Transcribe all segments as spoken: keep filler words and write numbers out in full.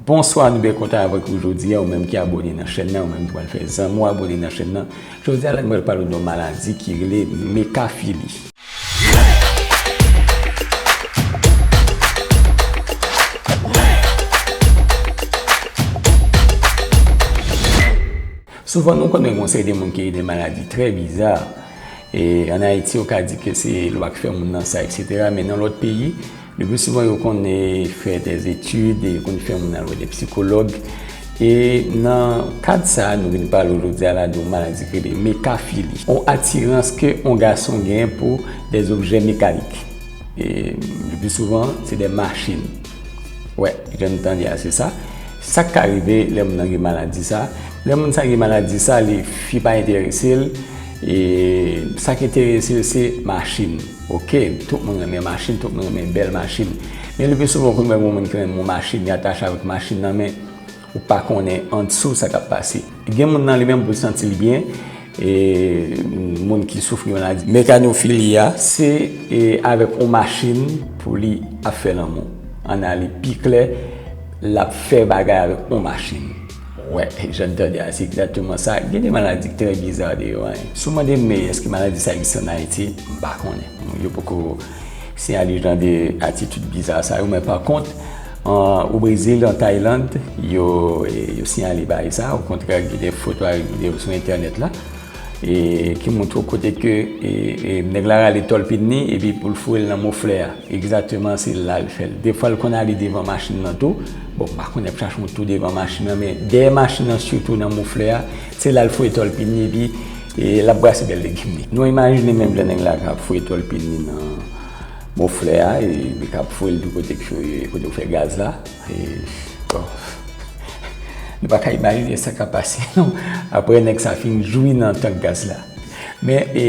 Bonswa, nou byen kontan avèk ou jodi a, ou menm ki abòne nan chèn nan, ou menm ki pral fè zanmi w abòne nan chèn nan. Jodi a la, nou pral pale w de yon maladi ki rele mekafili. Souvan, nou konnen gen yon seri de moun ki gen de maladi trè biza. E, ann Ayiti, yo ka di ke se lwa ki fè moun nan sa, et cetera. Men nan lòt peyi, le pli souvan, yo konn, e, fè dèzetid, e yo konn fè moun al wè de sikològ. E nan kad sa a, nou vin pale w jodi a la de yon maladi ki rele mekafili. Yon atirans ke yon gason genyen pou dèzobjè mekanik. E le pli souvan, se de machin. Wè, jan n tande a, se sa. Sa k ka rive lè moun nan gen maladi sa? Lè moun sa gen maladi sa, li, fi pa enterese l. E sa k enterese l, se machin. Oke, tout moun renmen machin, tout moun renmen bèl machin. Men le pli souvan, ou konn wè yon moun ki renmen yon machin, li atache avèk machin nan, men ou pa konnen andisyou sa k ap pase. Gen moun nan li menm pou l santi l byen, e moun ki soufri maladi mekanofili a, se, e, avèk yon machin pou li ap fè lanmou. Ann ale pi klè, l ap fè bagay avèk yon machin. Wè, jan n tande a, se egzakteman sa. Gen de maladi trè biza deyò a. Si w mande m, èske maladi sa egziste ann Ayiti? M pa konnen. Yo poko siyale jan de atitid biza sa yo, men pa kont, an, o Brezil, an Tayland, yo, e, yo siyale bagay sa. Okontrè, gen de foto ak videyo sou entènèt la, e, ki montre w kote ke, e, e, nèg la rale tòlpin li, epi pou l foure l nan moflè a. Egzakteman, se la l fè l. Defwa, l konn ale devan machin nan tou. Bon, m pa konnen, l ap chache yon tou devan machin nan, men dèyè machin nan, sitou nan moflè a, se la l foure tòlpin li, epi, e, l ap brase bèl legim li. Nou imajine menm jan nèg la k ap foure tòlpin li nan moflè a, e li k ap foure l tou kote k, kote yo fè gaz la. E, bon, nou pa ka imajine sa k ap pase, non. Apre nèg sa fin jwi nan tank gaz la. Men, e,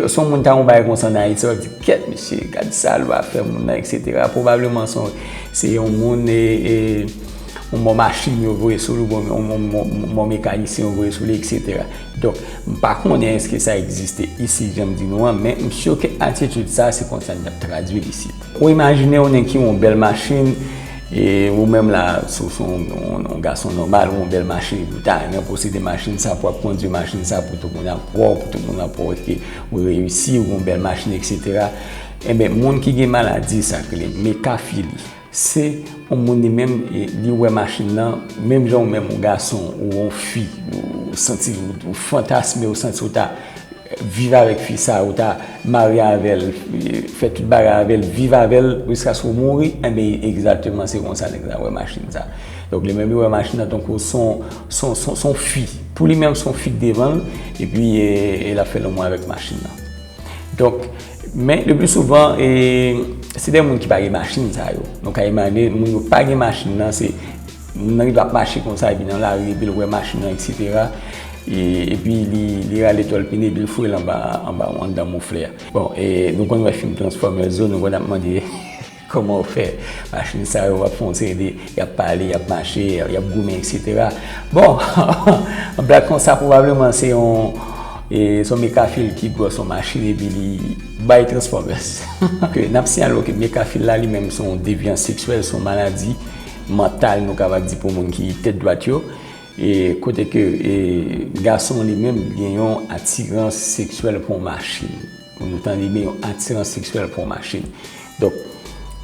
si yon moun ta yon bagay konsa ann Ayiti, w ap di, kèt, mesye, gad sa lwa fè moun nan, et cetera. Pwobableman, se yon, se yon moun, e, e, yon mò machin yo voye sou li, oubyen yon mò, mò, mò mekanisyen yo voye sou li, et cetera. Donk, m pa konnen èske sa egziste isi, jan m di nou an, men m si ke atitid sa, se konsa n ap tradui l isi. Ou imajine w nèg ki yon bèl machin, e ou menm la, si w se yon, yon, yon gason nòmal, ou yon bèl machin, epi w ta renmen posede machin sa, pou w ap kondui machin sa, pou tout moun ap wè w, pou tout moun ap wè w ke ou reyisi, ou yon bèl machin, et cetera. Enben, moun ki gen maladi sa k rele mekafili, se yon moun li menm, e, li wè machin nan, menm jan ou menm, yon gason, ou yon fi, ou santi, ou, ou fantasme, ou santi ou ta viv avèk fi sa, ou ta marye avè l, fè tout bagay avè l, viv avè l jiskaske w mouri, enben, egzakteman, se konsa nèg la wè machin sa. Donk, li menm, li wè machin nan tankou se yon, se yon, se yon, se yon fi. Pou li menm, se yon fi k devan l, epi, e, e l ap fè lanmou avèk machin nan. Donk, men, le pli souvan, e, se de moun ki pa gen machin sa yo. Nou ka imajine, moun yo pa gen machin nan, se moun nan rive ap mache konsa, epi nan lari, epi l wè machin nan, et cetera. E, epi li, li rale tòlpin, epi l foure l anba, anba, anndan moflè a. Bon, e nou konn wè fim Transformers yo, nou konn ap mande kòman yo fè machin sa yo, w ap fè yon seri de, y ap pale, y ap mache, y ap goumen, et cetera. Bon, yon blag konsa, pwobableman, se yon, e, se yon mekafil ki gwòs yon machin, epi li bay Transformers. Ke n ap siyale w ke mekafil la, li menm, se yon devyans seksyèl, se yon maladi mantal, nou kapab di, pou moun ki tèt dwat yo. E kote ke, e, gason li menm gen yon atirans seksyèl pou yon machin. Nou tande byen, yon atirans seksyèl pou yon machin. Donk,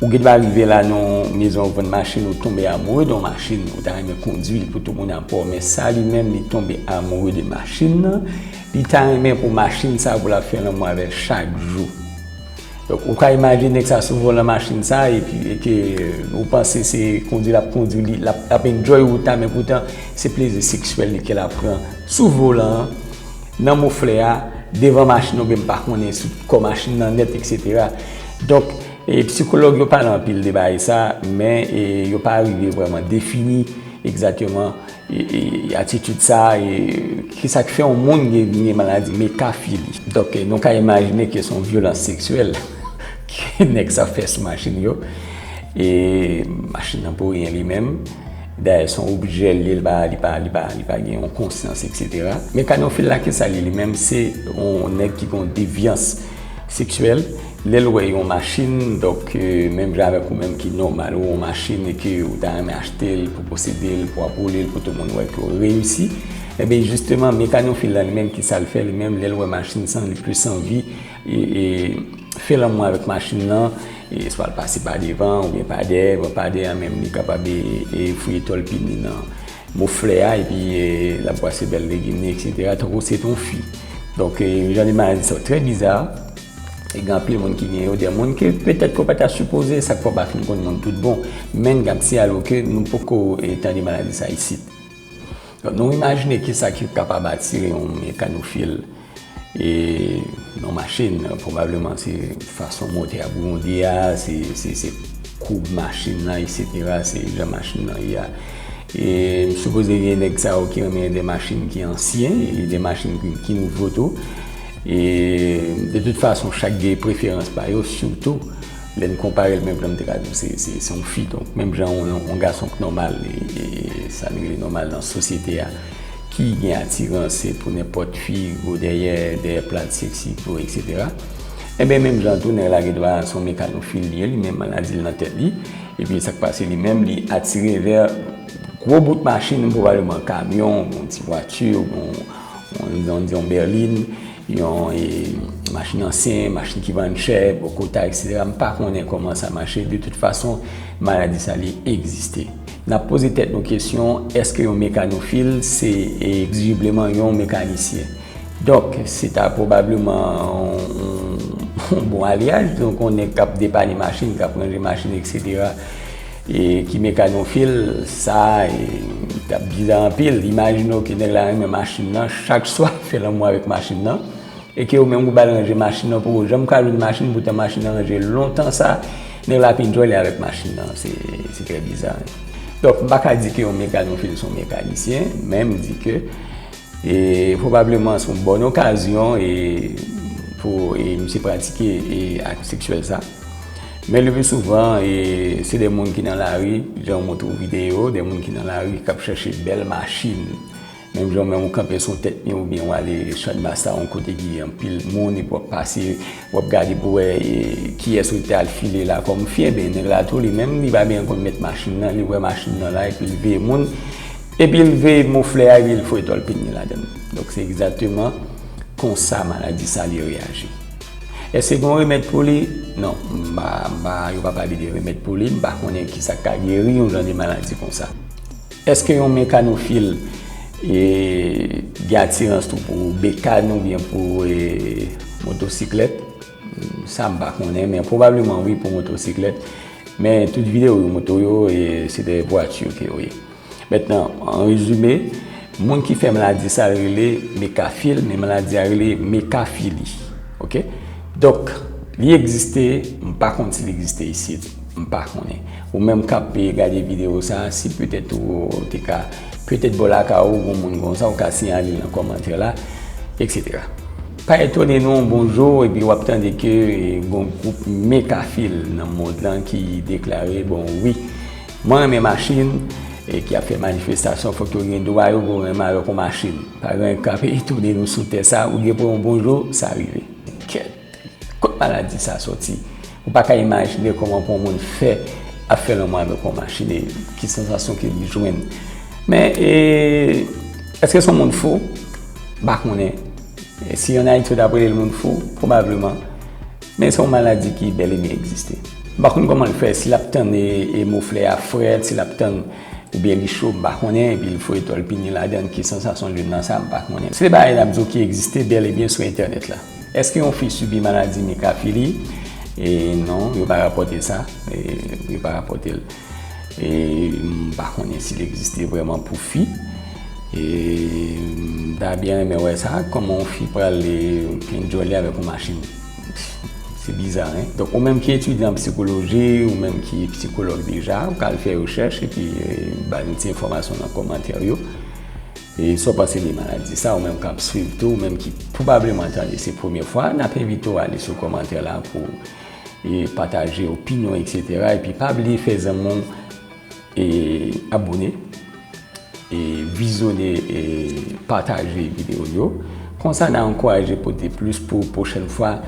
ou gen dwa rive la nan yon mezon, ou vann machin, ou tonbe amoure de yon machin, ou ta renmen kondui l pou tout moun ap wè w, men sa li menm, li tonbe amoure de machin nan, li ta renmen pou machin sa pou l ap fè lanmou avè l chak jou. Donk, ou ka imajine nèg sa sou volan machin sa, epi, e ke, e, ou panse se kondui l ap kondui, li, l ap, l ap enjoy wout la, men poutan, se plezi seksyèl li ke l ap pran sou volan an, nan moflè a, devan machin nan, oubyen m pa konnen sou kò machin nan nèt, et cetera. Donk, e, sikològ yo pale anpil de bagay sa, men, e, yo pa rive vrèman defini egzakteman, e, e, atitid sa, e, kisa k fè yon moun gen, gen maladi mekafili. Donk, e, nou ka imajine ke se yon vyolans seksyèl ke nèg sa fè sou machin yo. E machin nan pou ryen li menm. Dayè, se yon objè l ye, li pa, li pa, li pa, li pa gen yon konsyans, et cetera. Mekanofil la, ki sa li, li menm, se yon nèg ki gen yon devyans Seksyèl, lè l wè yon machin, donk, euh, menm jan avèk ou menm ki nòmal, ou wè yon machin e ke ou ta renmen achte l pou posede l, pou ap woule l, pou tout moun wè ke w reyisi, ebyen, jisteman, mekanofil la, li menm, ki sa l fè, li menm, lè l wè machin sa, li plis anvi, e, e, fè lanmou avèk machin nan, e swa l pase pa devan, oubyen pa dèyè, bon, pa dèyè menm, li kapab, e, e, fouye tòlpin li nan moflè a, epi, e, l ap bwase bèl legim li, etsetera. Tankou se t on fi. Donk, e, jan de maladi sa yo trè biza, e gen anpil moun ki gen yo, de moun ke petèt ke w pa ta sipoze, sa k fè w pa fin konn moun tout bon, men n ap siyale w ke nou poko, e, tande maladi sa isit. Donk, nou imajine kisa ki kapab atire yon mekanofil e nan machin, pwobableman se fason motè a bouyonde a, se, se, se koub machin nan, etsetera, se jan machin nan ye a. E m sipoze gen nèg sa yo ki renmen de machin ki ansyen, e de machin ki, ki nouvo tou. E de tout fason, chak gen preferans pa yo, sitou lè n konpare l, menm jan m te ka di w, se, se, se yon fi. Donk, menm jan yon, yon gason k nòmal, e, e sa n rele nòmal nan sosyete a, ki gen atirans pou nenpòt fi, gwo dèyè, dèyè plat, seksi, gwo, etsetera. Ebyen, menm jan tou, nèg la gen dwa se yon mekanofil li ye, li menm maladi l nan tèt li. Epi sa k pase, li menm, li atire vè gwo bout machin, pwobableman kamyon, yon ti vwati, yon, yon, yon, yon bèlin, yon, e, machin ansyen, machin ki vann chè, bokota, etsetera. M pa konnen kòman sa mache. De tout fason, maladi sa, li egziste. N ap poze tèt nou kesyon, èske yon mekanofil se, e, egzijibleman yon mekanisyen? Donk, se ta pwobableman yon, yon bon alyaj, donk, yon nèg k ap depanne machin, k ap ranje machin, etsetera, e ki mekanofil, sa, e, t ap biza anpil. Imajine w ke nèg la renmen machin nan, chak swa fè lanmou avèk machin nan, e ke ou menm ou ba l ranje machin nan pou ou janm ka jwenn machin, poutan machin nan ranje lontan sa, nèg la ap enjoy li avèk machin nan. Se, se trè biza, wi. Donk, m pa ka di ke yon mekanofil se yon mekanisyen, men m di ke, e, pwobableman se yon bòn okazyon, e, pou, e, misye pratike, e, ak seksyèl sa. Men le pli souvan, e, se de moun ki nan lari, jan w montre w videyo, de moun ki nan lari k ap chèche bèl machin. Menm jan w menm ou kanpe sou tèt mi oubyen w ale Channmas la, yon kote ki gen anpil moun, epi w ap pase, w ap gade pou wè, e, kiyès ou te al file la kòm fi, ebyen, nèg la tou, li menm, li pa byen konn mèt machin nan, li wè machin nan la, epi l veye moun, epi l veye moflè a, epi l foye tòlpin li ladan l. Donk, se egzakteman konsa maladi sa li reyaji. Èske gen yon remèd pou li? Non, m pa, m pa, yo pa pale de remèd pou li, m pa konnen kisa k ka geri yon jan de maladi konsa. Èske yon mekanofil, e, gen atirans tou pou bekàn oubyen pou, e, motosiklèt? Sa m pa konnen, men pwobableman wi pou motosiklèt. Men tout videyo yo montre w yo, e, se de vwati ke yo ye. Mentnan, an rezime, moun ki fè maladi sa rele mekafil, men maladi a rele mekafili. Oke? Donk, li egziste, m pa konn si li egziste isit. M pa konnen. Ou menm k ap gade videyo sa, si petèt ou te ka, petèt bò lakay ou, gon moun konsa, ou ka siyale l nan kòmantè la, etsetera. Pa etone nou, yon bon jou, epi w ap tande ke, e, gon gwoup mekafil nan mond lan ki deklare, bon, wi, mwen renmen machin, e ki ap fè manifestasyon, fòk yo gen dwa yo pou renmen avèk yon machin. Pa gen anyen k ap etone nou sou tè sa, ou gen pou yon bon jou, sa rive. Kèt, kot maladi sa soti? Ou pa ka imajine kòman pou yon moun fè ap fè lanmou avèk yon machin, e ki sansasyon ke li jwenn. Men, e, èske se yon moun fou? M pa konnen. E si ann Ayiti yo t ap rele l moun fou, pwobableman. Men se yon maladi ki bèl e byen egziste. M pa konn kòman l fè, si l ap tann e, e moflè a frèt, si l ap tann oubyen li cho, m pa konnen, epi l foye tòlpin li ladan, ki sansasyon l jwenn nan sa, m pa konnen. Se de bagay n ap di w ki egziste bèl e byen sou entènèt la. Èske yon fi sibi maladi mikafili? E non, yo pa rapòte sa. E yo pa rapòte l. E m pa konnen si l egziste vrèman pou fi. E m ta byen renmen wè sa, kòman yon fi pral, e, enjoy li avèk yon machin. Se biza, en. Donk, ou menm ki etidyan an sikoloji, ou menm ki sikològ deja, ou ka al fè rechèch epi, e, ba nou ti enfòmasyon nan kòmantè yo. E sa w panse de maladi sa, ou menm k ap swiv tou, ou menm ki pwobableman tande se premye fwa, n ap envite w ale sou kòmantè la pou, e, pataje opinyon, etsetera. Epi pa bliye fè zanmi w, e, abòne, e, vizyone, e, pataje videyo yo. Konsa, n a ankouraje pote plis pou pwochèn fwa.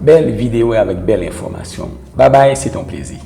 Bèl videyo avèk bèl enfòmasyon. Babay, se t on plezi.